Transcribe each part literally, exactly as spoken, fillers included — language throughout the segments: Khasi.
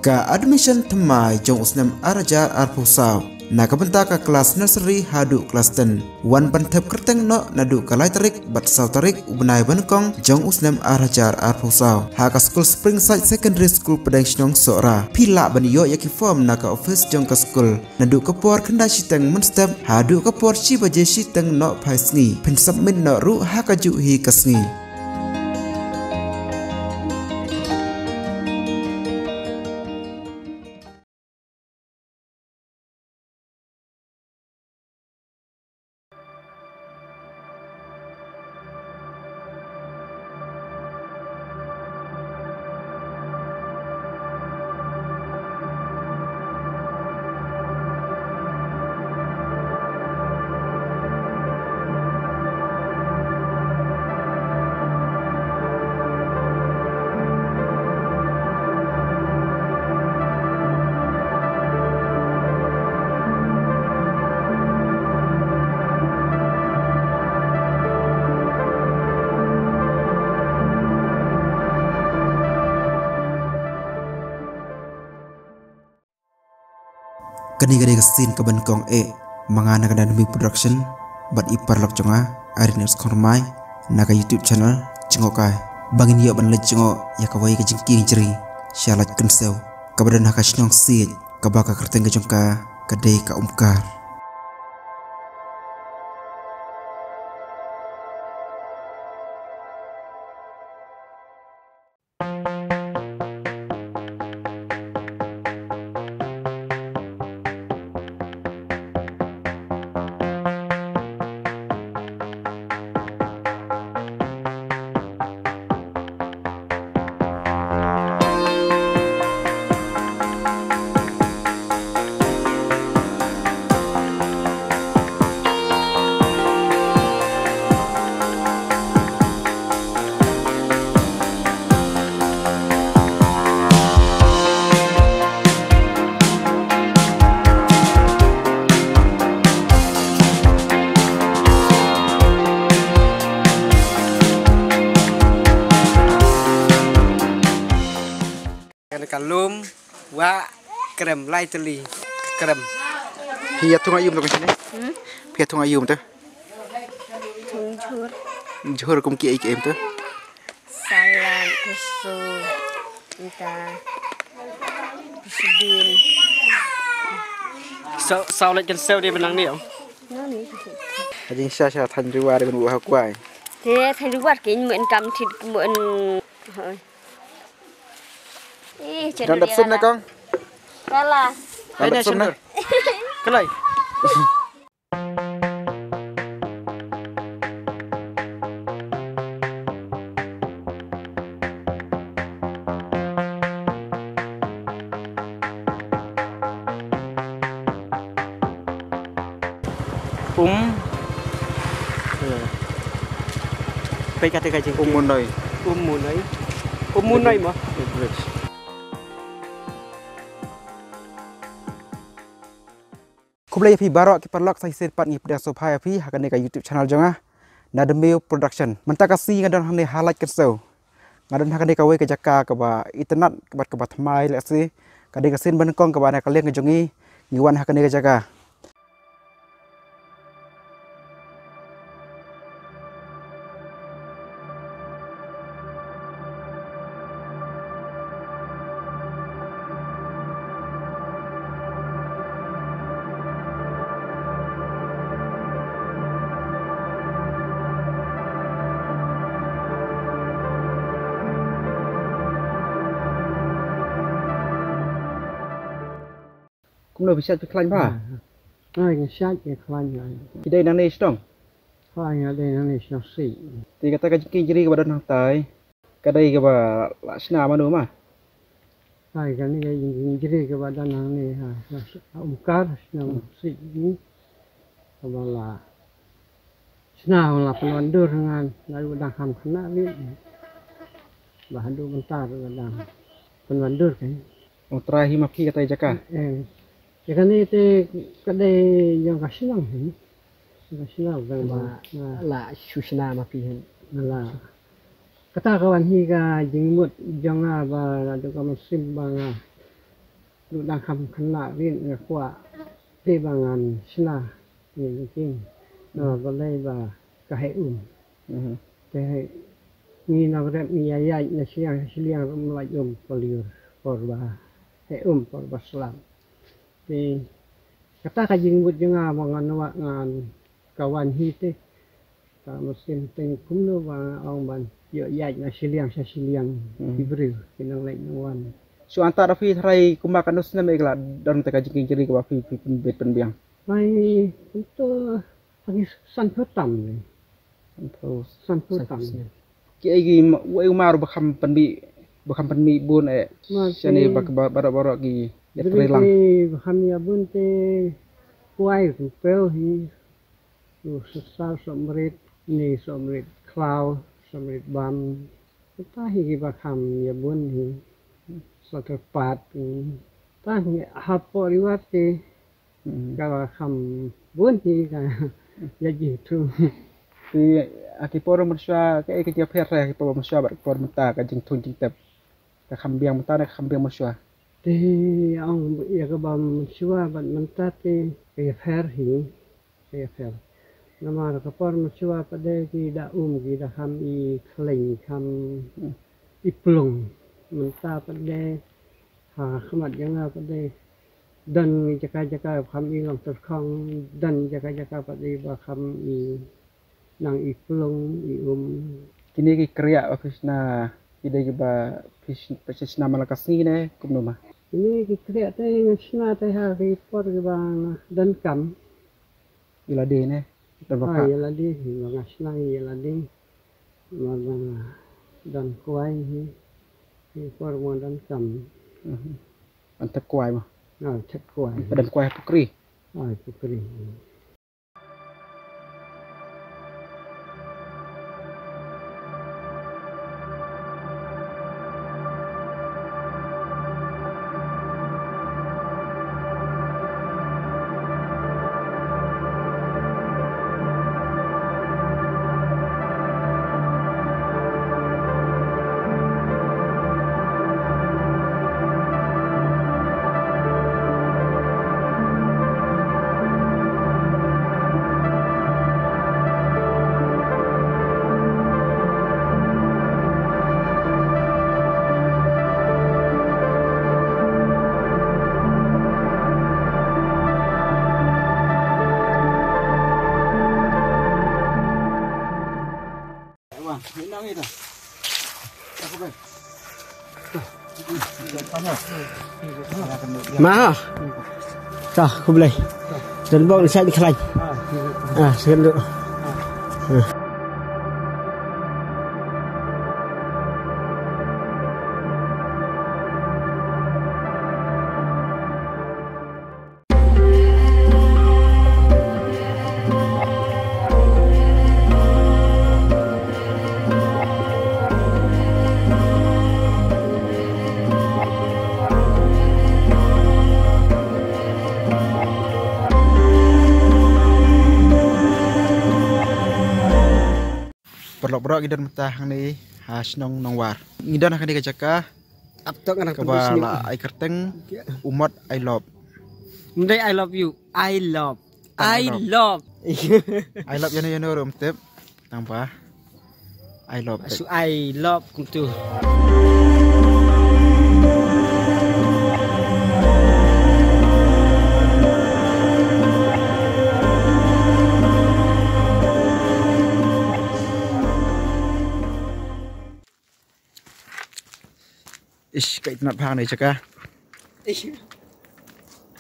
Ka admission thymmai jong u snem ar hajar arphew saw na ka bynta ka klas nursery haduh klas ten wan ban thep kyrteng noh naduh ka lai tarik bad saw tarik u bnai ba nyngkong jong u snem ar hajar arphew saw ha ka skul Springside Secondary School, Pdeng Shnong, Sohra. Phi lah ban ïoh ïa ki form na ka office jong ka skul naduh ka por khyndai shiteng mynstep haduh ka por shi baje shiteng nohphai sngi. Phin submit noh ruh ha kajuh hi ka sngi. Kane ka dei ka sien kaba nyngkong eh ma nga na ka Dynamic Production bad i paralok jong nga Irene Khongkhrmai na ka YouTube channel Jngohkai, ba ngin ïoh ban leit jngoh ïa kawei ka jingkieng jri sha Laitkynsew, kaba don ha ka shnong Siej, kaba ka kyrteng ka jong ka ka dei ka Umkar. Kane ka lum, wah, krem, lai tylli, krem. Phi ïa thung aïu mynta ka shane? Hmm? Phi ïa thung aïu mynta? Thung jhur. Jhur kum kiei kiei mynta? Salad, pyrsu, mynta, pyrsu bean. Saw, saw Laitkynsew dei ba nang ne ong? Nang ne. Ka jingshisha thaiñ Riwar dei ban buh ha kwai. Te thaiñ Riwar kein mo en kam thit mo en. Hoi. Ih, cendol dap sum ne, kong? Kala. Dap sum ne? Kalai. Um. Pei kata ka jingkieng. Um Munoi. Um Munoi. Um Munoi mo. Khublei ïa phi baroh ki paralok, sa shisien pat ngi pdiang sngewbha ïa phi ha kane ka YouTube channel jong nga, Nadmew Production. Mynta ka sngi nga don hangne ha Laitkynsew. Nga don ha kane kawei ka jaka kaba itynnad bad kaba thymmai lehse. Ka dei ka sien ba nyngkong kaba na ka liang ka jong ngi ngi wan ha kane ka jaka. Kumno phi shait phi khlaiñ bha? Ai, nga shait nga khlaiñ ai. Phi dei nangne shnong? Ai, nga dei nangne shnong Siej. Te kata ka jingkieng jri kaba don hangtai, ka dei kaba la shna mano ma? Ai, kane ka jingkieng jri kaba don hangne ha, ha Umkar, shnong Siej ni. Kaba la shna, la pynwandur ngan, la u dang kham khynnah bit. Ba haduh mynta ruh la dang pynwandur kan. U trai hi ma phi kata jaka? Eh. Jaka ni te ka dei jong ka shnong hi. Ka shnong dang ba la shu shna ma phi hin. La. Kata ka wan hi ka jingmut jong nga ba la dei ka mynsiem ba nga Ruh dang kham khynnah rit nga kwah te ba ngan shna ïa ki king. Na balei ba ka heh um. Mhm. Te ngi nang rep ngi ïa ïaid na shiliang shiliang ruh ym lait um por lyiur por ba heh um por ba slap. Te kata ka jingmut jong nga ba ngan wad ngan ka wan hi te. Ka mynsiem teng kumno ba nga ong ban ïoh ïaid na shiliang sha shiliang. Hmm. Ki briew ki nang leit nang wan. Shu anta da phi tharai kumba katno snem ïa ka la don te ka jingkieng jingrieh kaba phi phi pynbeit pynbiang? Mai kumto pagi sanphew tam ne. Sanphew. Sanphew tam. Sanphew snem. Ki ai ki ma- wei umar ba kham pynbeit ba kham pynbeit bun eh. Ma shane ki ba ba ba ba ki ïa briew trei lang. Ki ba kham ïa bun te kwai kumpew hi. Sohsar, sohmrit, ni sohmrit khlaw, sohmrit bam. Kata hi kiba kham ïa bun hi. Sohmrit pat hi. Tang hi hapoh Ri War te. Hmm. Kaba kham bun hi ka ïa jingthung. Te ha ki por mynshuwa kaei ka jingpher ha ki por mynshuwa bad ki por mynta ka jingthung jingtep. Ka kham biang mynta ne ka kham biang mynshuwa? Te ong ïa kaba mynshuwa bad mynta te ka ïapher hi. Ka ïapher. Namar ka por mynshuwa pat de ki da um ki da kham i khlaiñ kham i plung. Mynta pat de ha khmat jong nga pat de don jaka jaka kham i long tyrkhong, don jaka jaka pat de ba kham i nang i plung i um. Kine ki kriah ba phi shna ki dei kiba phi sh- phi shna man la ka sngi ne kumno ma? Kine ki kriah te nga shna te ha ki por kiba nga donkam. Ïa lade ne? Don ba ha, pha? Ïa lade hi ba nga shna ïa lade. Ma ba nga don kwai hi. Ki por ba nga donkam. Mhm. An thep kwai ma? Ha, thep kwai. Ba don kwai ha pukri. Ha, pukri. Ma. Ta, khublei. Dan bok ni sai di khlaiñ. Ah, segan dulu. Paralok baroh, ngi don mynta hangne ha shnong Nongwar. Ngi don ha kane ka jaka kaba la ai kyrteng Umot I Love. Ym dei I love you, I love. I love. I love ïano ïano ruh ym tip. Tang ba I love. Shu I love kumtu. Ish, ka itynnad bha kane ka jaka. Ish.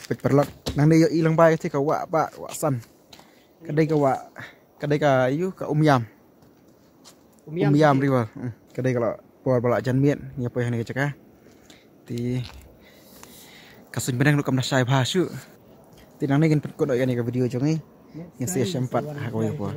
Peit paralok, nangne ïohi lyngba ïa kata ka wah ba, wah san. Ka dei ka wah, ka dei ka ïu ka Umiam. Umiam Umiam River. Hmm, ka dei ka la por ba la jan miet, ngi poi hangne ka jaka. Te ka suiñ bneng ruh kam da shai bha shuh. Te nangne ngin pynkut ïa kane ka video jong ngi. Ngin sa ïashem pat ha kawei ka por.